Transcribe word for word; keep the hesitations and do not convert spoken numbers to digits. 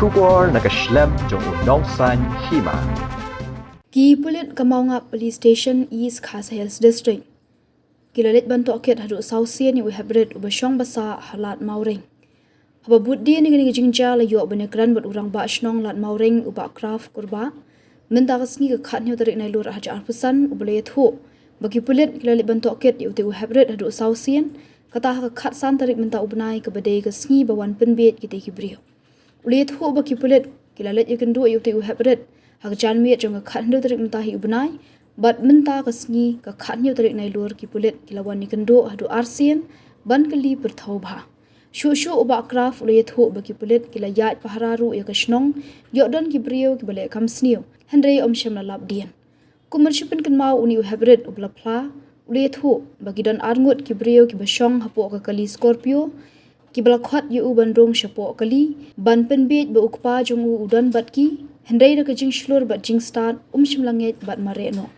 Khubor na ka shlem jong u Nongsaiñ Hima. Ki pulit ka Maungap Police Station, East Khasi Hills District, ki la leit ban tohkit haduh saw sien ïa u heprit uba shong basa ha Lad Mawreng. Haba bud dien ïa kane ka jingjia la ïoh ban ïakren bad u Rangbah Shnong Lad Mawreng u Bah Kraft Kurbah mynta ka sngi ka khathynñiew tarik Nailur arhajar arphew san, uba la ïathuh ba ki pulit ki la leit ban tohkit ïa utei u heprit haduh saw sien, kata ha ka khatsan tarik mynta u bnai, kaba dei ka sngi ba wan pynbieit kitei ki briew. U la ïathuh ba ki pulit ki la leit ïakynduh ïa utei u heprit ha ka janmiet jong ka khathynñiew tarik mynta hi u bnai, bad mynta ka sngi ka khathynñiew tarik Nailur ki pulit ki la wan ïakynduh haduh arsien ban kylli pyrthew bha. Shuh shuh u Bah Kraft u la ïathuh ba ki pulit ki la ïaid pahara ruh ïa ka shnong, ïoh don ki briew kiba leh kam sniew, hynrei ym shym la lap dien. Kum ban shu pynkynmaw, une u heprit uba la phla u la ïathuh ba ki don arngut ki briew kiba shong hapoh ka kali Scorpio, kiba la khot ïa u ban rung shapoh kali ban pynbieit ba u kpa jong u u don bad ki, hynrei da ka jingshlur bad jingstad ym shym la ngeit bad mareh noh.